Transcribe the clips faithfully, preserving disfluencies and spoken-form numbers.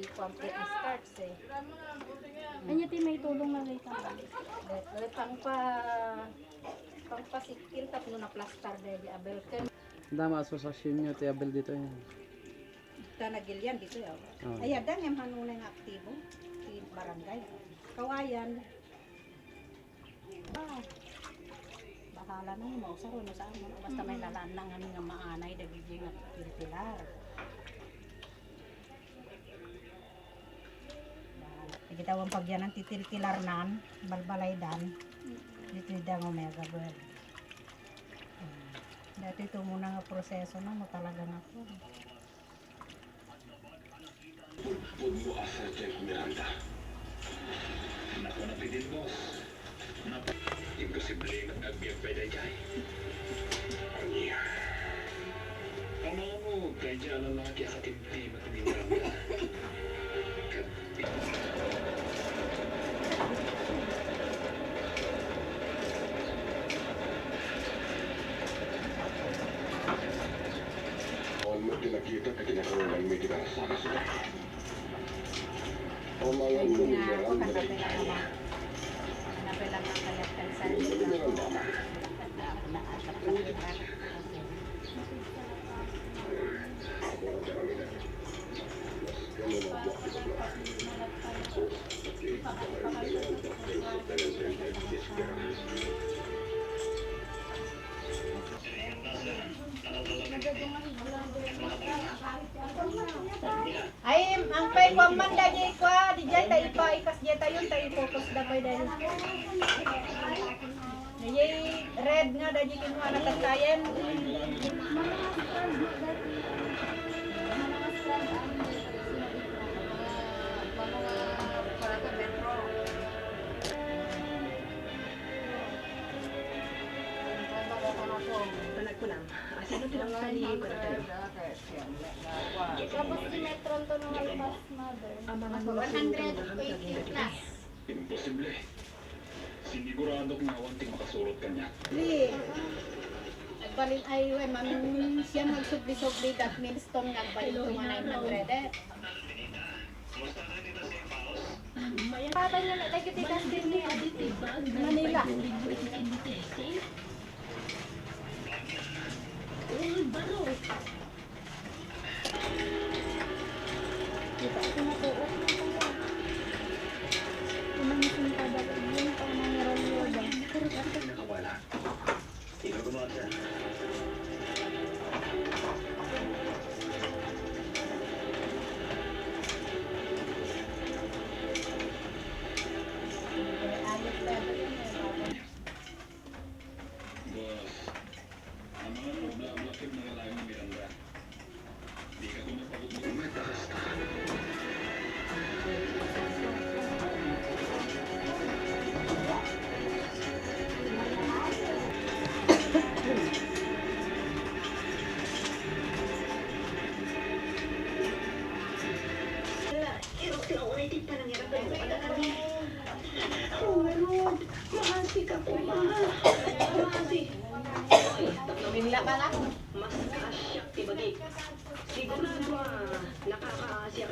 Kuan ti starts, eh. Ania ti maitulong na dayta? Daytoy pangpa-, pangpasikil tapno naplastar daydi a balcony. Dama asosiasionyo ti abil ditoy. Ta nagilian ditoy, oh. Ah. Ay, adda ngem hanunay nga aktibo ti barangay. Kawayan. Ah. Bahala na, mausar wenno saan. Basta may lalaan na nga maanay dagiti nga pilpilar. Dagiti awan pagyanan ti tiltilarnan, balbalaydan. Ditoy da nga Omega Bird. Hmm. Dati ito muna nga proseso na, no, talaga nga po. Pudno a Sergeant Miranda. Naku, napidin, boss. Nap-, imposible met nga agbiag pay daydiay. Ania? Amangan mo, daydiay a lalaki a katimtim a tumingrang ka. Kat-, Awan met ti nakita ket kinakawanan mi ti karasaras. Amangan mo, Ayun nga, Miranda, ako, daydiay. Kape lang ang kayat kan sa Miranda. Ay, ang pay kuan man dagiti kua, di jay ta ipa-, ipas jay tayon, ta ipokus da pay dagiti. Dayjay red nga dayjay kinuana tattayen. Panagkunam, asino ti nagpaliwanag? Tapos si Metron to nung alpas, mother. Ang mga one hundred eighty plus. Imposible. Siniguradok nga awan ti makasurot kaniak. Di. Nagbalin ay, we, mamin siya magsubli-subli, that means ton nga agbalin to nga nine hundred, eh. Patay na lagi ti Castillo. Manila. Kita ko na po. Ano yung singkada ko? Yun, pang nangyarang yun. Nakawala. Ikaw gumawat, sir. Boss, ang mga problema, bakit mga lain ni Miranda? Di ka ko mapagod-, may takas na. Pero, pero, uray ti panangyarap, pero, kada kami. Oh, my Lord. Maasi ka po, ma. Maasi. Minla ka na? Mas asyak ti bagik. Sigurado a nakakaasyak.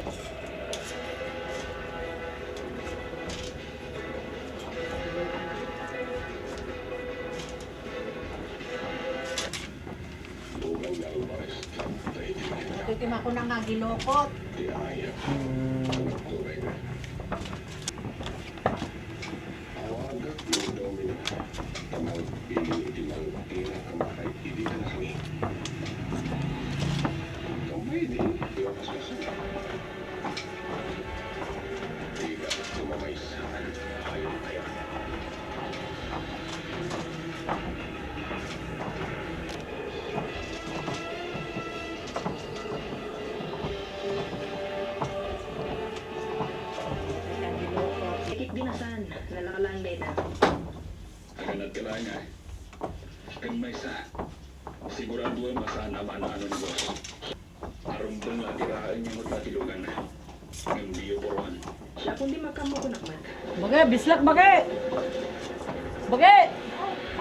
Iti makuna nga gilukot. Hmm. Awagak ni Domina, ta mangbilin iti mangtira a maray idi kanakan. Gamay di, iwapas-wasan. Diak sumamaysa. Ayaw, ayaw. Ikit binasan, nalakalang dayta. Agannad ka laeng, ay. Ken maysa, sigurado a masaan a maano-ano ni boss. Arumbeng la ti raenyo met la ti lugan. Ngem diyo puruan. Siya kundi magkammo kunak met. Bage, bislak, bage! Bage!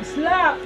Bislak!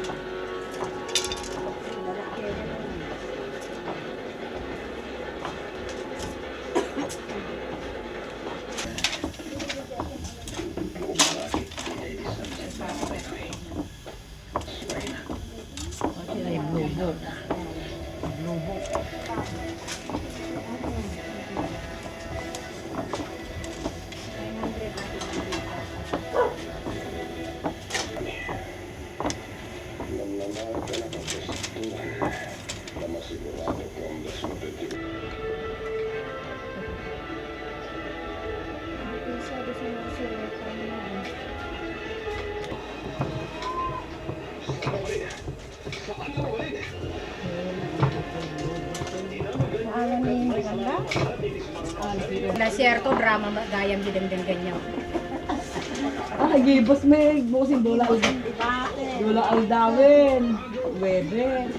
Ano ni Miranda? La sierto drama ma-, gayam di dengdenggenyo. Ah, gibus mi, busin bola al-, bola aldawen. Webe.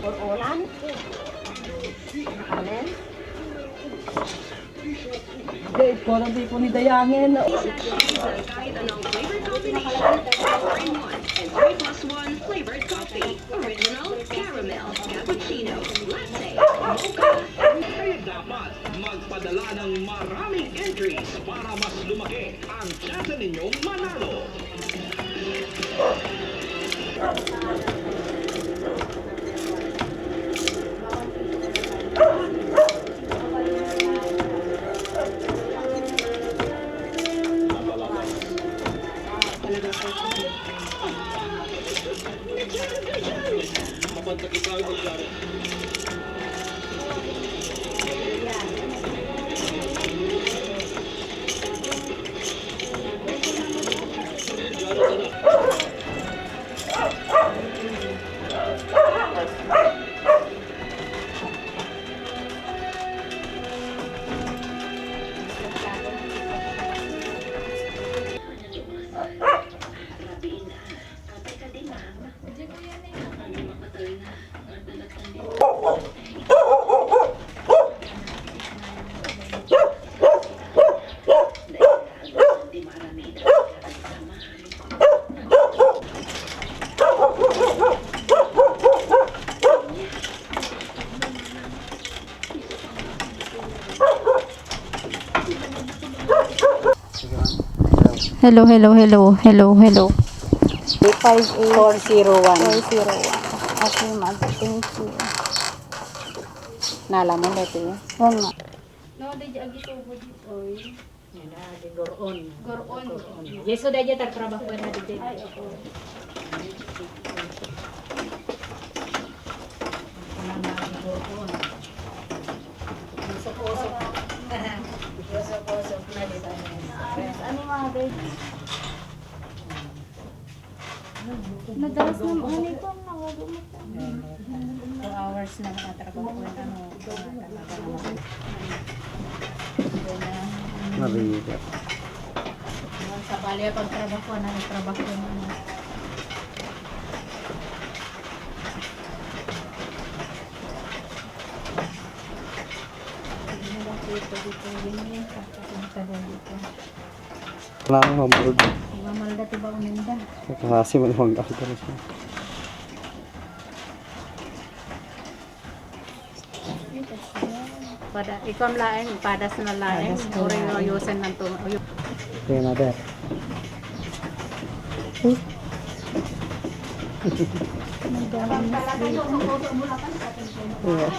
Or ulan. Amen. Di, parang di po ni Dayangen. Kahit anong flavor combination, three in one and three plus one flavored coffee. Original, caramel, cappuccino, latte, mocha. Kaya dapat magpadala ng maraming entries para mas lumaki ang tsansa ninyong manalo. Hello, hello, hello, hello, hello. Five eight four zero one. Four zero one. Okay, ma'am. Thank you. Nala mo dati. Oo nga. No, di agi subo dito, oy. Yan na, di goron. Goron. Goron. Yeso, daydiay tartrabaho na daydiay. Ay, opo. Yan na, di goron. Usok-usok. Usok-usok na, di ba? Ano nga, baby? Madalas naman, ano ito, ang nangalumot. Two hours na nakatrabaho ko, ano, talaga naman. Mabigat. Sa bali, pagtrabaho, ano, trabaho, ano. Dito, dito, dito. Kailangan mamalda. Mamalda ti ba uminda? Kasi man manggal ka na siya. Pada, ikaw laeng, padas na laeng. Padas na laeng. Uring no, ayusin lang to. Ayu- Kaya na, ber. Talaga yung uso mo lang kasi. Yeah.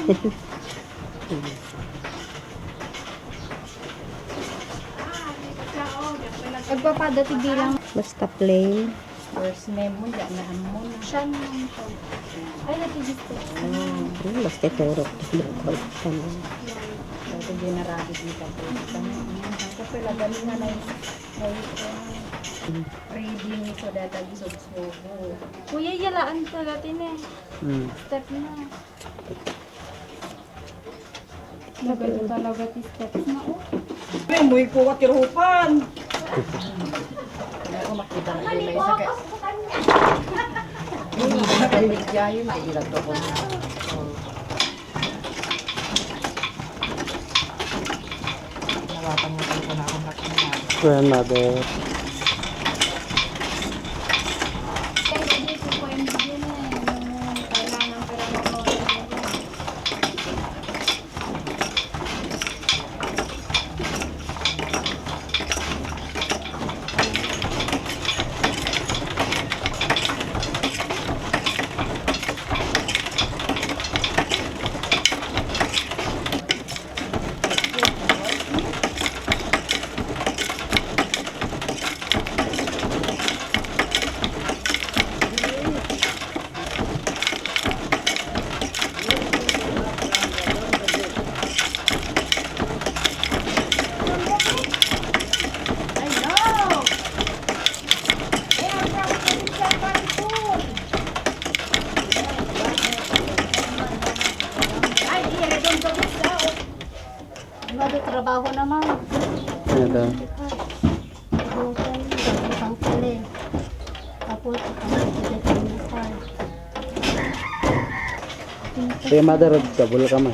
Agpapada ti bilang. Basta plain. First name mo, di na amo na. Siya naman siya. Ay, nati gusto. Mm, basta turok. Turok. Ito, di na rabi dito. Tapos pala, ganun nga na yung, na yung, uh, reading, so data, gusto, gusto. Kuya, yalaan ka, dati na eh. Mm. Step na. Nagano talaga ti steps na, oh. Ay, muy ko ka tirupan. Ako makita na yun, may isa ka. Hindi na kami medya yun, hindi lang to ko. Nawatan mo ko na akong nakita. Grandmother. Ito. Tapos, Kuya Mother, kabul ka man.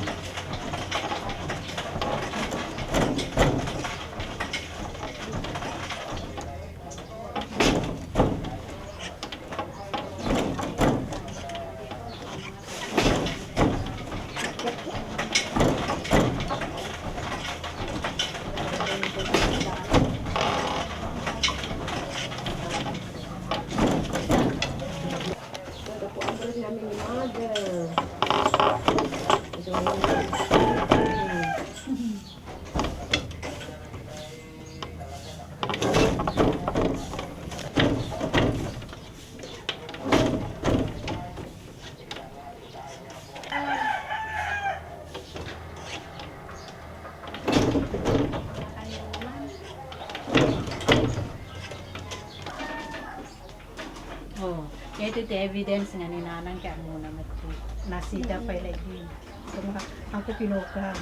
Oh, iti ti evidence nga ni nanang kay ammona met ti nasida pay la idi. Kung ako kinuka,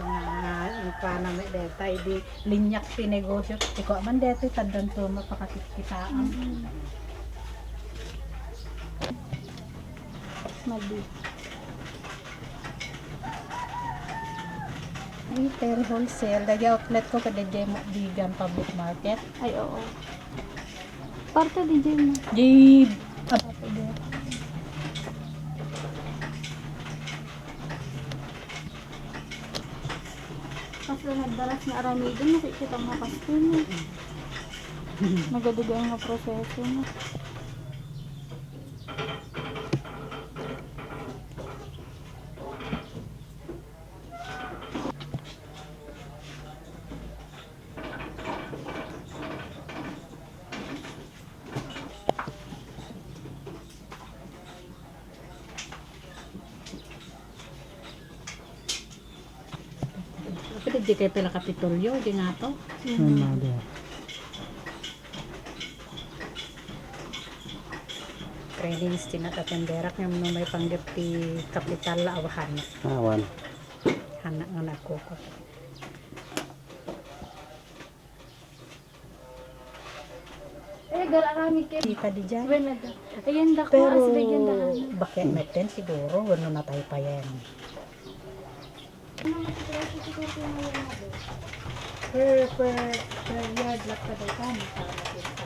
nga, nga, ipana met deta, idi linyak ti negosyo. Ikaw man deta, taddan to, mapakakitkitaan. Mm. Madi. Retail, wholesale, dagiti outlet ko, kada diay Madigan Public Market. Ay, oo. Parte di diay mo. Di, ah, Kasla nagdalas nga aramiden, nakikita nga customer. Nagadagaan nga proseso na. Pwede di kayo pala Kapitolyo, di nga to. Ay, mother. Trainings ti natatenderak nga no may panggep ti kapital la awahan. Awan. Anak nga nagkuko. Eh, gararamid kayo. Kita di dyan. Wen, ada. Ayan, dako, pero as bigyan dahan. Bakit metten siguro, wenno natay pa yan. Ano, matitraso siguro yung mga yun, ada. Per, per, per yard, lakad ay kami, para makita.